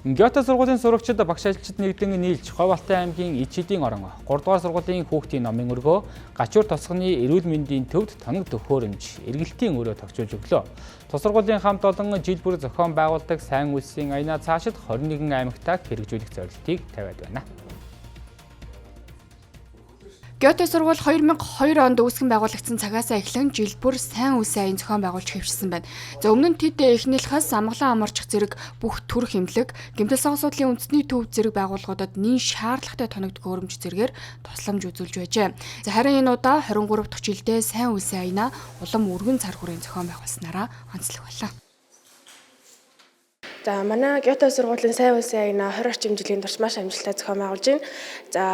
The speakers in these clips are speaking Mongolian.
Гёте сургуулийн сурагчид багш ажилчид нэгдэн нийлж Говьалтай аймгийн Ичидийн орон 3 дугаар сургуулийн хүүхдийн номын өргөө Гачуур тосгоны эрүүл мэндийн төвд тоног төхөөрөмж эргэлтийн өрөө тогтчулж өглөө. Тус сургуулийн хамт олон жил бүр зохион байгуулдаг сайн үйлсийн аянаа цаашид 21 аймагтаа хэрэгжүүлэх зорилтыг тавиад байна. Гёте сургууль 2002 онд үүсгэн байгуулагдсан цагаасаа эхлэн жил бүр сайн үйлсийн аян зохион байгуулж хэвшсэн байна. За өмнө нь тэд эхнэлхээс амгалан амарчих зэрэг бүх төрөх эмнэлэг, гэмтэл сонгосуудлын үндэсний төв зэрэг байгууллагуудад нэн шаардлагатай тоног төхөөрөмж зэрэгээр тусламж үзүүлж байжээ. За харин энэ удаа 23 дахь жилдээ сайн үйлсийн аянаа улам өргөн цар хүрээнд зохион байгуулснараа онцлог боллоо. За манай Гёте сургуулийн сайн үйлсийн аянаа 20 орчим жилийн турш маш амжилттай зохион байгуулж байна. За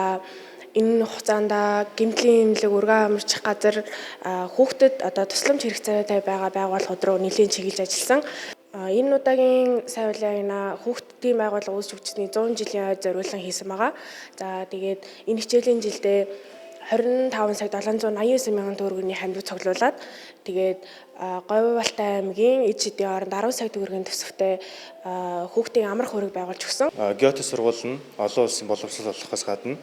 энэ хугацаанд гэмтлийн эмнэлэг, өргөн амарчих газар хүүхдэд одоо тусламж хэрэгцээтэй байгаа байгууллагууд руу нэлээд чиглэж ажилласан. Энэ удаагийн сайн үйлсийн аянаа хүүхдийн байгууллага үүсч хөгжсөний 100 жилийн ой зориулан хийсэн байгаа. За тэгээд энэ хичээлийн жилдээ 25 сая 789 мянган төгрөгийн хандив цуглуулад тэгээд Говьбалтай аймгийн Ичидийн оронд 10 сая төгрөгийн төсөвтэй хүүхдийн амрах хөрөг байгуулж өгсөн. Гёте сургууль нь олон улсын боловсрол олохоос гадна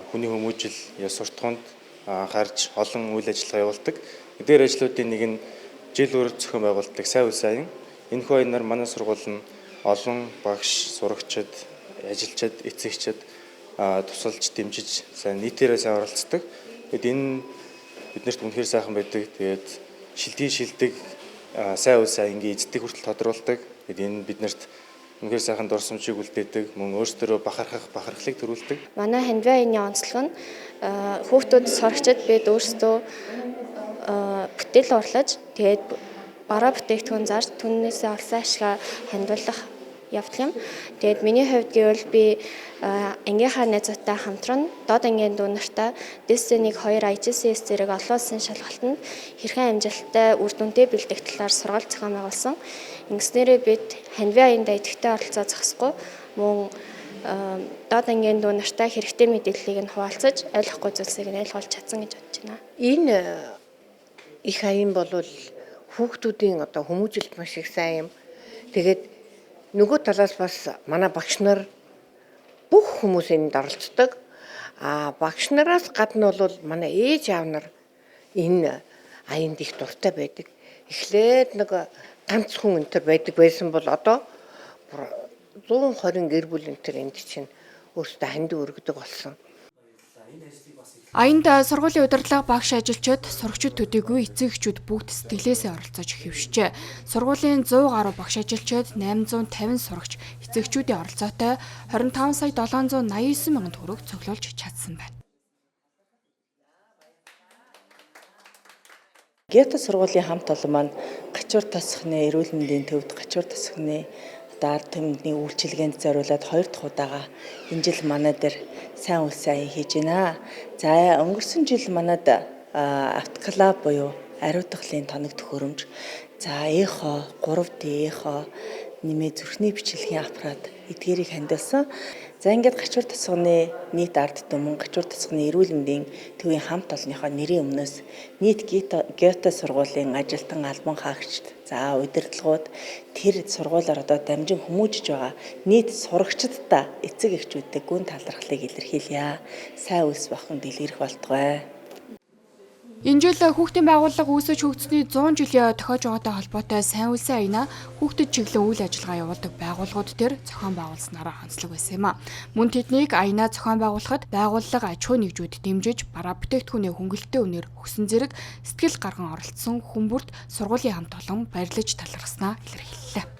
хүний хүмүүжил, ёс суртахуунд анхаарч олон үйл ажиллагаа явуулдаг. Эдгээр ажлуудын нэг нь жил бүр зохион байгуулдаг сайн үйлс аян. Энэхүү аянаар манай сургууль нь олон багш, сурагчид, ажилчид, эцэгчид тусалж дэмжиж сайн нийтээрээ сайн оролцдог. Тэгэд энэ биднэрт үнэхээр сайхан байдаг. Тэгээд шилдгийн шилдэг сайн үйлс аянгийн эзэдийг хүртэл тодруулдаг. Тэгэд энэ биднэрт үнэхээр сайхан дурсамжийг үлдээдэг, мөн өөрсдөө бахархах бахархлыг төрүүлдэг. Манай хандив аяны онцлог нь хүүхдүүд сурагчид бид өөрсдөө бүтээл урлаж тэгээд бараа бүтээгдэхүүн зарж түүнээсээ олсон ашгаа хандивлах явдал юм. Тэгээд миний хувьд гэвэл би ангийнхаа найзуудтай хамтран доод ангийн дүү нартай DC-1 2 IGCS зэрэг олон улсын шалгалтанд хэрхэн амжилттай үр дүнтэй бэлдэх талаар сургалт зохион байгуулсан. Ингэснээрээ бид хандив аяндаа идэвхтэй оролцоо зогсохгүй мөн доод ангийн дүү нартай хэрэгтэй мэдээллийг нь хуваалцаж ойлгохгүй зүйлсийг нь ойлгуулж чадсан гэж бодож байна. Энэ их аян бол хүүхдүүдийн одоо хүмүүжилт маш их сайн юм. Тэгээд нөгөө талаас бас манай багш нар бүх хүмүүс энд оролцдог. А багш нараас гадна бол манай ээж аав нар энэ аянд их дуртай байдаг. Эхлээд нэг ганц хүн энэ төр байдаг байсан бол одоо 120 гэр бүл энэ төр энд чинь өөрсдөө хандив өргөдөг болсон. Аянд сургуулийн удирдлага багш ажилчид, сурагчид төдийгүй эцэг эхчүүд бүгд сэтгэлээсээ оролцож хэвшжээ. Сургуулийн 100 гаруй багш ажилчид, 850 сурагч, эцэг эхчүүдийн оролцоотой 25 сая 789 мянган төгрөг цуглуулж чадсан байна. Гёте сургуулийн хамт олон маань Гачуур тосхны эрүүл мэндийн төвд Гачуур тосхны одоо ард түмний үйлчилгээнд зориулаад 2 дахь удаага энэ жил манай дээр сайн үйлсийн аян хийж байна. За өнгөрсөн жил манад автоклав буюу ариутгалын тоног төхөөрөмж, за эхо, 3D эхо, нэмээ зүрхний бичлэгийн аппарат эдгээрийг хандилсан. За ингээд Гачуур тосгоны нийт ард түмэн, Гачуур тосгоны эрүүл мэндийн төвийн хамт олонныхоо нэрийн өмнөөс нийт Гёте сургуулийн ажилтан албан хаагчид, за удирдлагууд тэр сургуулиар одоо дамжин хүмүүжиж байгаа нийт сурагчиддаа эцэг эхчүүдтэй гүн талархлыг илэрхийлье. Сайн үйлс бахан дэлгэрэх болтугай. Энэ жил хүүхдийн байгууллага үүсэж хөгжсөний 100 жилийн тохиож байгаатай холбоотой сайн үйлсийн аянаа хүүхдэд чиглэн үйл ажиллагаа явуулдаг байгууллагууд дээр зохион байгуулснараа онцлог байсан юм а. Мөн тэднийг аянаа зохион байгуулахад байгууллага аж ахуйн нэгжүүд дэмжиж бараа бүтээгдэхүүнээ хөнгөлөлттэй үнээр өгсөн зэрэг сэтгэл гарган оролцсон хүмүүрт сургуулийн хамт олон баярлаж талархаснаа илэрхийллээ.